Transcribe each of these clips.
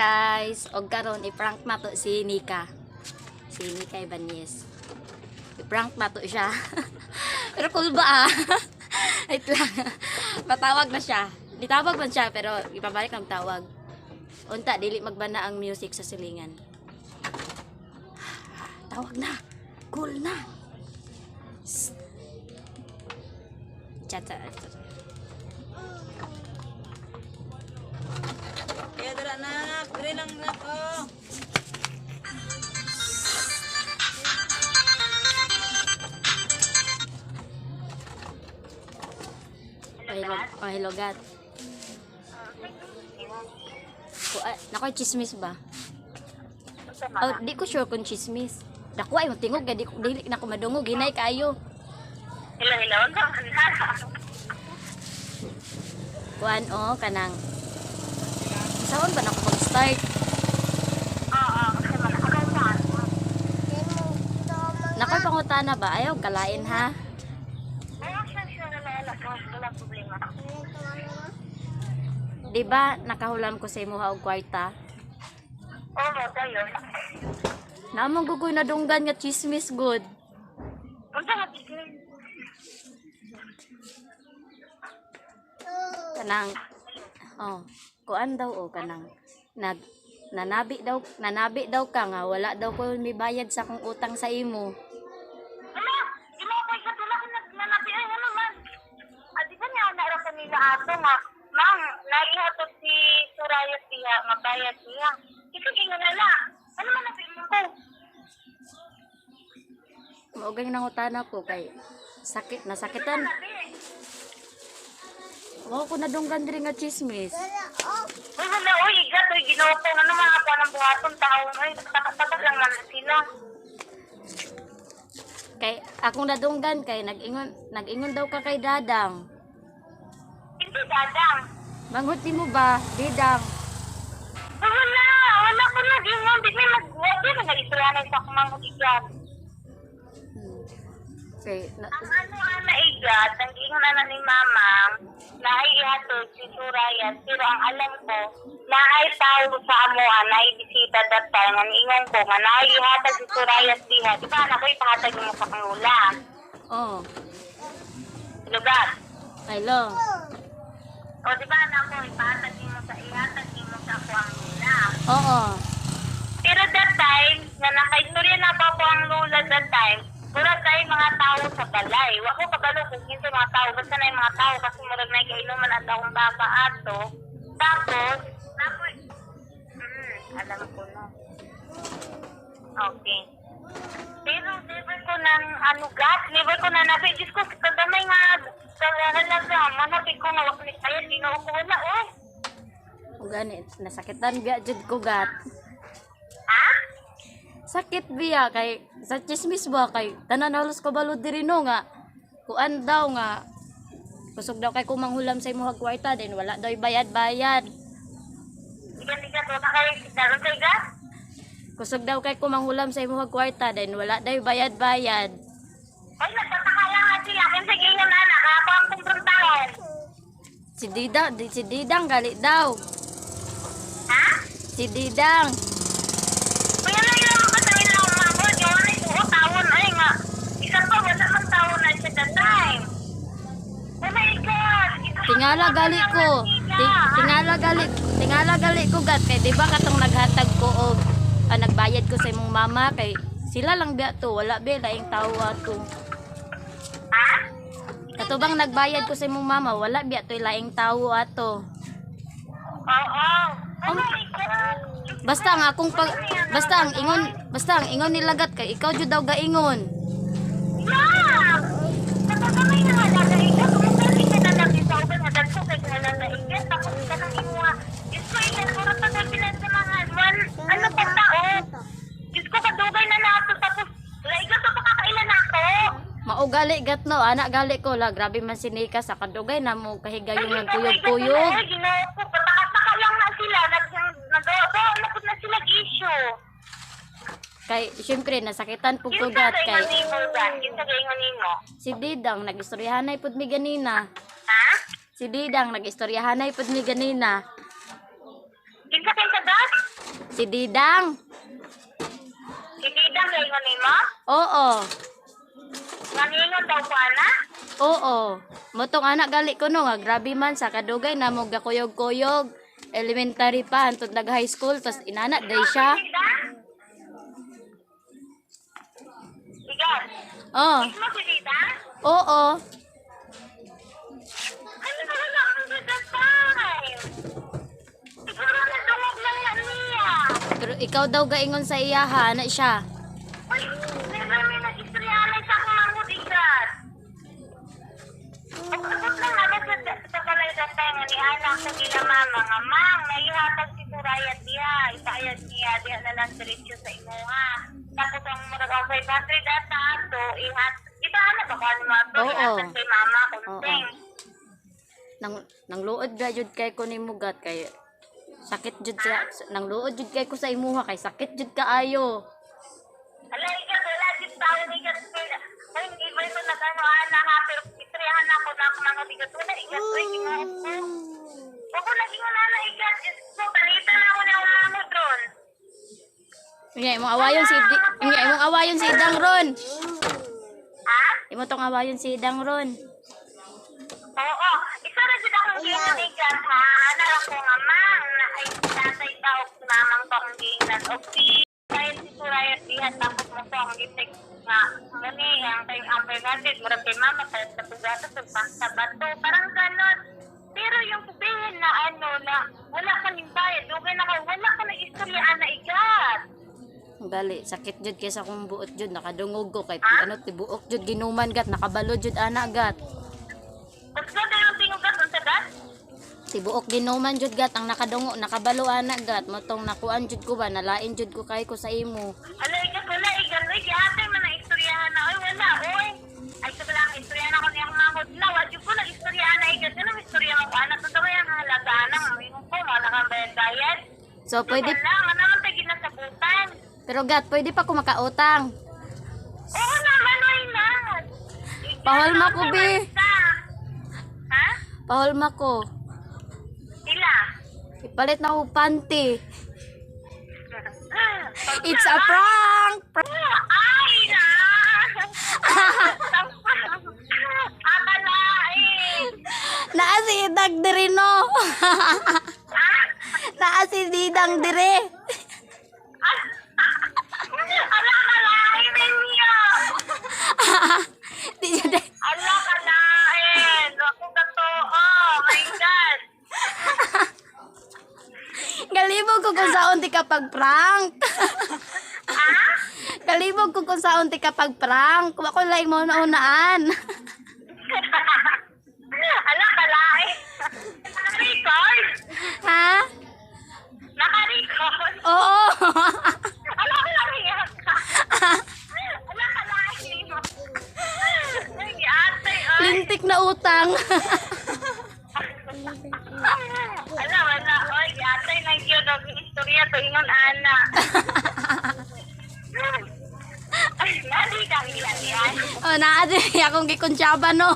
Guys, og karon i-prank na to si Nika. Si Nika Ibanez. I-prank na to siya. Pero cool ba ah? Wait lang. Patawag na siya. Ditawag man siya pero ipabalik ng tawag. Unta dili magbana ang music sa silingan. Tawag na. Cool na. Shh. Chat, chat, chat. Kaya dara nak, diri lang nak oh. Pahilogat. Nakoy chismis ba? Oh, di ko sure kung chismis. Dako ay tingog di ko dili na ko madungog hinay kaayo. Hello, hello. Ang na. Kuan oh kanang Saan ba na ako mag-start? Oo, kasi man ako saan. Nakoy pangutana ba? Ayaw kalain ha. Ayaw siya siya na wala, wala problema. Di ba nakahulam ko sa imuha og kwarta? Oo, tayo. Naamong gugoy na dunggan nga chismis good. Unsa nga business? Kanang oh, kuan daw oh kanang nag nanabi daw ka nga wala daw ko may bayad sa akong utang sa imo. Wala, di mo ako ikat, wala ko nagnanabi. Ay, ano man. Ah, di ba niya naroon kanila ato nga, Ma'am, naihatod si Suraya siya, mabayad siya. Ikaw gingon na lang. Ano man nabi mo ko? Mao gani nangutana ko kay sakit nasakitan. Nabi. Wa ko nadunggan diri nga chismis. Uy, wala, uy, igat, uy, ginoo ko. Ano mga ako ng buhaton tao, uy, taka-taka lang man sila. Kay akong nadunggan kay nag-ingon nag-ingon daw ka kay Dadang. Hindi, dadang. Manghot nimo ba, Didang? Uy, wala, wala ko nag-ingon. Di may mag-wag, di na nag-istoryanan sa akong mga igat. Kay na, Ang ano ana igat, ang giingon ana ni Mama, na ay ihatod si Suraya, pero ang alam ko, na ay tao sa amoa, na ay bisita that time, ang ingon ko, nga na ay ihatag si Suraya diha. Di ba, anak ko, ipahatag mo sa kangula. oh, Lugar. hello. O, di ba, anak ko, ipahatag mo sa, ihatag mo sa ako ang lula. Oo. Pero that time, na nakaistorya na pa ako ang lula that time, murag tayo mga tao sa balay. Wa ko kabalo kung kinsa mga tao, basta na yung mga tao kasi murag na kainuman at akong baba ato. Tapos, napoy, alam ko na. Okay. Pero never ko nang ano gas, never ko na nabi. Diyos ko, kagamay nga, kagahalaga, manabi ko nga, wak ni kaya, ginoo ko wala, oh. O gani nasakitan biya jud ko gat. Ha? Sakit biya kay sa chismis ba kay tanan halos ko balod diri no nga kuan daw nga kusog daw kay kumanghulam sa imong kwarta din wala daw bayad-bayad. Digan-digan, wala kayo, daron kay gas? Kusog daw kay kumanghulam sa imong kwarta din wala daw bayad-bayad. Ay, nagtataka lang nga sila. Kinsa gingon na, ako ang kumprontahan. Si Didang, si Didang gali daw. Ha? Si Didang. Kaya na yung mga kasawin lang umabot. Yung ano yung tawon. Ay nga. Isa pa, wala mang tawon na siya that time. Oh my God! Tingala gali ko. Tingala gali ko gat kay di ba katong naghatag ko og nagbayad ko sa imong mama kay sila lang biya to, wala biya laing tawo ato. Ha? Kato bang nagbayad ko sa imong mama, wala biya to laing tawo ato. Oo. Oh my God! Basta ang akong pag basta ang ingon nilagat kay ikaw jud daw gaingon. Yeah! Nakagamay na nga nagaiga. Kung dali ka na lang sa uban, hadag ko kay ka na naiga. Tapos ka nang imuha. Diyos ko, ilan ko na pag sa mga one, ano pa tao? Diyos ko, kadugay na nato. Tapos, laiga to pa kakailan ako. Maugali gat no, anak gali ko la grabe man si Nika sa kadugay na mo kahigayon ng kuyog-kuyog. Ay, ginoo ko, pataka-taka lang na sila. Nagawa na po na sila issue. Kay syempre nasakitan pug ko Kinsa gat kay gaingon nimo, Dan? Kinsa gaingon nimo? si Didang nagistoryahanay pud mi ganina. Ha? Si Didang nagistoryahanay pud mi ganina. Kinsa kinsa gas? Si Didang. Si Didang gaingon nimo? Oo. Nangingon daw ko ana? Oo. Motong anak gali ko no nga grabe man sa kadugay na mo gakuyog-kuyog. Elementary pa hantod nag high school tas inana day siya. Si Didang? Igan. Oh. Mismo si Didang? Oo. Ay, wala akong good that time. Siguro nadungog lang yan niya. Pero ikaw daw gaingon sa iya ha, ana siya. Uy, never may nag-istoryahan sa akong manghud, Igan. Pag-abot lang ako sa balay that time nga ni anak sa nila mama nga, Mang, naihatag si Suraya diha, ipayag niya, diha na lang diretso sa imuha. Tapos ang murag ang 500 ata ato, ihat, di ba ano ba kung ano mga to, Oo. ihatag kay mama, kunting. Nang nang luod ra jud kay ko nimo gat kay sakit jud sa nang luod jud kay ko sa imuha kay sakit jud kaayo. Ala, ikat, wala, di tao, ikat, ay, hindi ba ito nag-ano, ana ha, pero istoryahan ako na ako mga bigat, wala, ikat, uy, ginoo ko. Ako naging ana, ikat, Diyos ko, balita na ako na umamod ron. Unya imong awayon si unya imong awayon si Idang ron. Ha? Imo tong awayon si Idang ron. Oo, isa ra jud akong giingon ikat, ha, ana ra ko nga, mang, na ay tatay pa o mamang pa akong giingnan, o si, kahit si Suraya diha, tapos mo ko akong gi-text nga, muni, ang kay ang 500, murag kay mama, kahit sa pugata, sa sa bato, parang ganon. Pero yung sabihin na ano, na wala ka ning bayad, dugay na ka, wala ka nang istorya, ana, ikat. Gali, sakit jud kay sa akong buot jud nakadungog ko kay ano tibuok jud ginuman gat nakabalo jud ana gat. Gusto na yung tingugat unsa gat? Tibuok ginuman jud gat ang nakadungo nakabalo ana gat motong nakuan jud ko ba nalain jud ko kay ko sa imo. Ala, ikat, wala, ikat, uy, giatay man ang istoryahan na, oy, wala, oy. Ay, sa pala, ang istoryahan ako niyang manghod na, wadyo ko, nag-istoryahan na, ikat, ano, istorya mo, anak, totoo yung halagaan na, ingon ko, wala kang bayad-bayad. So pwede Wala, nga naman tayo ginasabutan. pero gat pwede pa ko makautang. Oo naman, why not? Ikat, Pahulma ko, ano be. basta? Ha? Pahulma ko. Sila. Ipalit na ko panty. It's a prank. Ay, na! Akalain! Naa si Idang diri no. Naa si Didang dire. Ala, kalain ninyo! Di jud. Ala, kalain! Ako totoo! Oh my God! Galibog ko kung saon ti ka pag-prank. Galibog ko kung saon ti ka pag-prank. Wa ko laing mo naunaan. Ala, kalain! Naka-record! Ha? Naka-record! Oo. Ala, kalain ka! Ala, kalain mo! Ay, ate, ay! Lintik na utang. Ala, wala. Oy, ate, nang yun. Ang istorya to, ingon, ana. Ay, nali kang ilan yan. Oh, naa diri akong gikuntsaba no.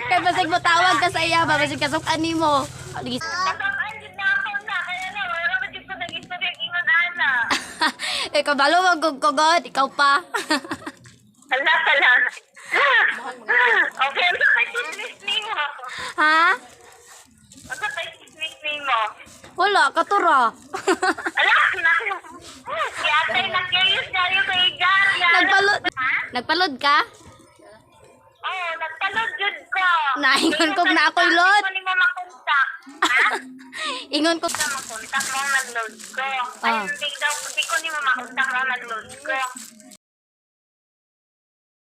Kay basig mo tawag ka sa iya ba basig kasuk-an nimo. Kasamaan din na ako na. Kaya na, wala ba dito nag-istorya ingon, ana. Eh, kabalo mo kugod, ikaw pa. Hala ka lang. Okay, ano kay chismis nimo? Ha? Ano kay chismis nimo? Wala, katura. Ala, na. Si ate, na-curious na yung kay Jack. Nagpalod. Ha? Nagpalod ka? Oo, nagpalod jud ko. Naingon kog na ako'y load. Hindi mo makontak. Ha? Ingon ko. Hindi mo makontak mo nag-load ko. Ay, Ah. hindi daw, hindi ko nimo makontak mo nag-load ko.